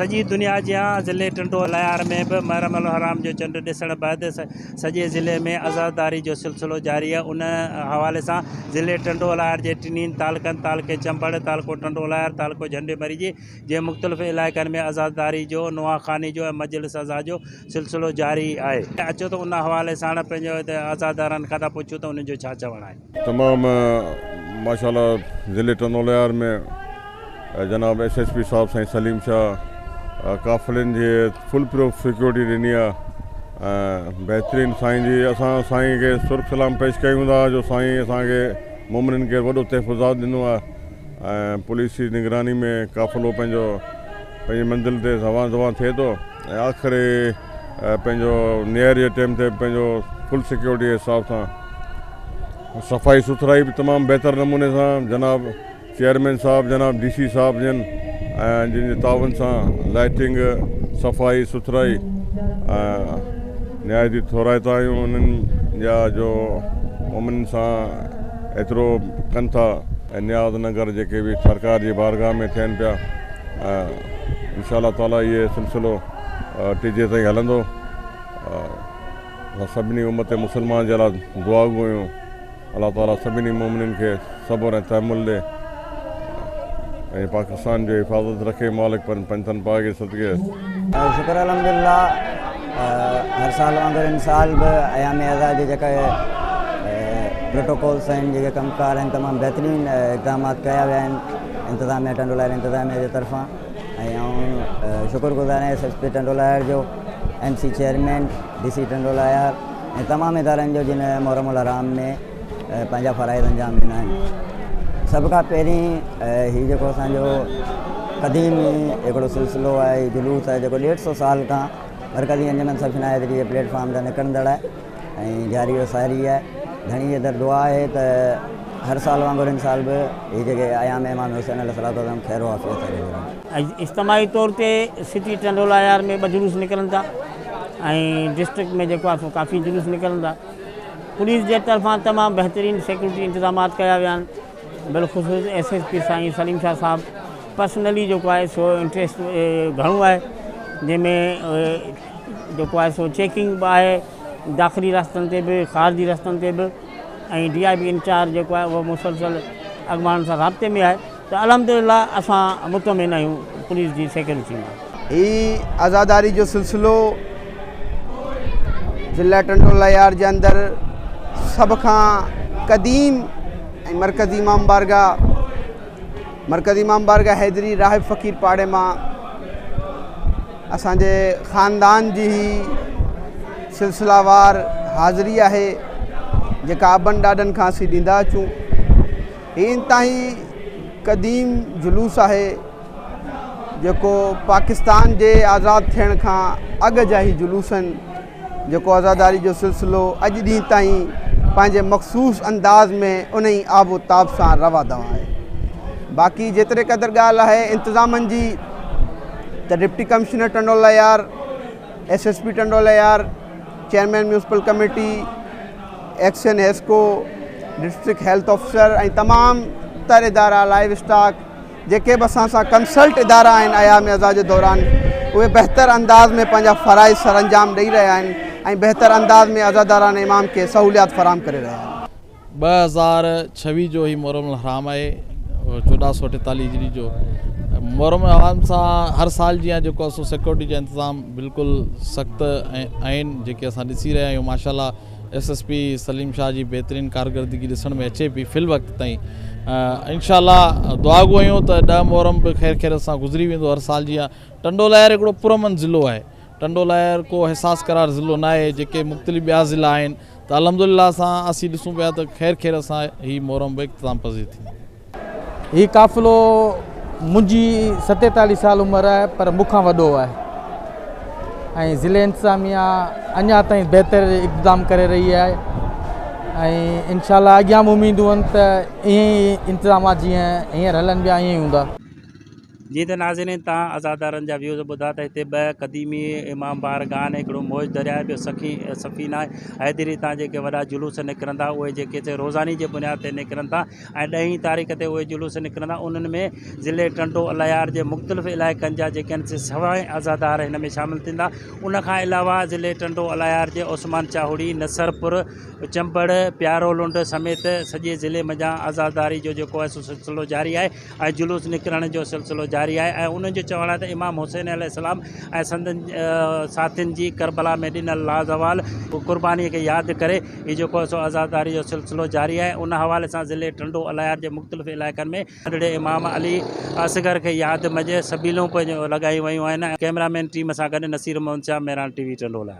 سڄي دنيا جيان ضلعي ٽنڊو الهيار ۾ به محرم الحرام جو چنڊ ڏسڻ بعد سڄي ضلعي ۾ عزاداري جو سلسلو جاري آهي ان حوالي سان ضلعي ٽنڊو الهيار جي ٽنهي تعلقن تعلقي چمبڙ، تعلقو ٽنڊو الهيار، تعلقو جهنڊي مري جي جي مختلف علائقن ۾ عزاداري جو، نوحه خواني جو ۽ مجلس عزا جو سلسلو جاري آهي. اچو ته ان حوالي ساڻ پنهنجي عزادارن کان ٿا پڇون ته انهن جو ڇا چوڻ آهي. تمام ماشاء الله ضلعي ٽنڊوالهيار ۾ جناب ايس ايس پي صاحب سائين سليم شاهه قافلن جي فل پروف سيڪيورٽي ڏني آ ۽ بهترين سائين جي اسان سائين کي سرخ سلام پيش ڪيون ٿا جو سائين اسان کي مومنن کي وڏو تحفظات ڏنو آ ۽ پوليس جي نگراني ۾ قافلو پنهنجو پنهنجي منزل تي روان دوان ٿئي ٿو ۽ آخري پنهنجو نيئر جي ٽيم تي پنهنجو فل سيڪيورٽي جي حساب سان صفائي سٿرائي به تمام بهتر نموني سان جناب چيئرمين صاحب جناب ڊي سي صاحب جن ۽ جن جي تعاون سان لائٽنگ صفائي سٿرائي ۽ نهايت ئي ٿورائتا آهيون انهن جا جو مومنن سان ايترو ڪن ٿا ۽ نياز ننگر جيڪي به سرڪار جي بارگاهه ۾ ٿين پيا ۽ انشاء الله تعالي اهي سلسلو ٽيجهي تائين هلندو. اسان سڀني امت مسلمان جي لاء دعا گو آهيون الله تعالي سڀني مومنين کي صبر ۽ تحمل ڏي ۽ پاڪستان جي حفاظت رکي مالڪ پنجتن پاڪ جي صدقي. شڪر الحمدلله هر سال وانگر هن سال به ايام عزا جي جيڪا پروٽوڪولس آهن جيڪي ڪم ڪار آهن تمام بهترين اقدامات ڪيا ويا آهن انتظاميا ٽنڊولاهر انتظاميا جي طرفان ۽ آئون شڪر گذار آهيان ايس ايس پي ٽنڊولاهر جو M C chairman, D C Tando Allahyar ۽ تمام ادارن جو جن محرم الحرام ۾ پنهنجا فرائض انجام ڏنا آهن. سڀ کان پهرين هي جيڪو اسانجو قديمي هڪڙو سلسلو آهي هي جلوس آهي جيڪو ڏيڍ سو سال کان مرڪزي انجمن سفينه حيدري جي پليٽ فارم تان نڪرندڙ آهي ۽ جاري و ساري آهي. ڌڻي جي در دعا آهي ته هر سال وانگر هن سال به هي جيڪي ايام امام حسين عليه الصلوة والسلام خير و عافيت سان گذرن. ۽ اجتماعي طور تي سٽي ٽنڊوالهيار ۾ ٻه جلوس نڪرن ٿا ۽ ڊسٽرڪٽ ۾ جيڪو آهي سو ڪافي جلوس نڪرن ٿا. پوليس جي طرفان تمام بهترين سيڪيورٽي انتظامات ڪيا ويا آهن بالخصوص ايس ايس پي سائين سليم شاهه صاحب پرسنلي جيڪو آهي سو انٽريسٽ گهڻو آهي جنهن ۾ جيڪو آهي سو چيڪنگ به آهي داخلي رستن تي به خارجي رستن تي به ۽ ڊي I B incharge جيڪو آهي اهو مسلسل اڳواڻن سان رابطي ۾ آهي ته الحمد لله اسان مطمئن آهيون پوليس جي سيڪيورٽي مان. هي عزاداري جو سلسلو ضلع ٽنڊو الهيار جي اندر سڀ کان قديم ۽ مرڪزي امام بارگاهه مرڪزي امام بارگاهه حيدري راهب فقير پاڙي مان اسان جي خاندان جي هي سلسله وار حاضري آهي جيڪا ابن ڏاڏن کان اسين ڏيندا اچون. هي انتهائي قديم جلوس آهي جيڪو پاڪستان جي آزاد ٿيڻ کان اڳ جا هي جلوس آهن جيڪو عزاداري جو سلسلو اڄ ڏينهن تائين پنهنجي مخصوص انداز ۾ ان ئي آب و تاب سان روا دوا آهي. باقي جيتري قدر ڳالهه آهي انتظامن جي ته deputy commissioner Tando Allahyar, S S P Tando Allahyar, chairman municipal committee, XEN HESCO, district health officer ۽ تمام تر ادارا لائيو اسٽاڪ جيڪي به اسان سان ڪنسلٽ ادارا آهن ايام عزا جي دوران اهي بهتر انداز ۾ پنهنجا فرائض سرانجام ڏئي رهيا آهن ۽ بهتر انداز ۾ عزاداران امام کي سهوليات فراهم ڪري رهيا آهن. 2026 جو هي محرم الحرام آهي 1448 هجري جو محرم الحرام سان هر سال جيان جيڪو آهي سو سيڪيورٽي جا انتظام بلڪل سخت آهن جيڪي اسان ڏسي رهيا آهيون ماشاء الله S S P Saleem Shah جي بهترين ڪارڪردگي ڏسڻ ۾ اچي پئي في الوقت تائين انشاء الله دعا گو آهيون ته 10 محرم به خير خير سان گذري ويندو هر سال جيان ٽنڊو الهيار هڪڙو پرامن ضلعو آهي ٽنڊو الهيار ڪو حساس قرار ضلعو نه آهي جيڪي مختلف ٻيا ضلعا آهن ته الحمد لله سان اسين ڏسون پيا ته خير خير سان هي محرم به اختتام پذير ٿيندو. هي قافلو منهنجي 47 سال عمر آهي پر مون کان وڏو آهي ۽ ضلعي انتظاميا اڃا تائين بهتر اقدام ڪري رهي آهي ۽ انشاء الله اڳيان به اميدون آهن ته ائين ئي انتظامات جيئن هينئر هلن پيا ائين ئي هوندا. جيئن ته ناظرين توهان عزادارن جا ويوز ٻڌا ته هتي ٻه قديمي امام بارگاهه آهن هڪڙو موج درياء ٻيو سخي سفينه حيدري تان جيڪي وڏا جلوس نڪرندا اهي جيڪي سي روزاني جي بنياد تي نڪرن ٿا ۽ ڏهين تاريخ تي اهي جلوس نڪرندا انهن ۾ ضلعي ٽنڊو الهيار جي مختلف علائقن جا جيڪي آهن سي سوين عزادار هن ۾ شامل ٿيندا ان کان علاوه ضلعي ٽنڊو الهيار جي عثمان چاهوڙي نصرپور چمبڙ پيارو لنڊ سميت سڄي ضلعي منجهان عزاداري جو جيڪو آهي سو سلسلو جاري آهي ۽ جلوس نڪرڻ جو سلسلو جاري آهي ۽ انهن جو چوڻ آهي ته امام حسين عليه السلام ۽ سندن ساٿين جي ڪربلا ۾ ڏنل لازوال قرباني کي ياد ڪري هي جيڪو آهي سو عزاداري جو سلسلو جاري آهي ان حوالي سان ضلعي ٽنڊو الهيار جي مختلف علائقن ۾ ننڍڙي امام علي اصغر کي ياد منجهه سبيلون پڻ لڳايون ويون آهن ڪئميرا مين ٽيم سان گڏ نصير محمد شاهه مهراڻ ٽي وي ٽنڊو الهيار.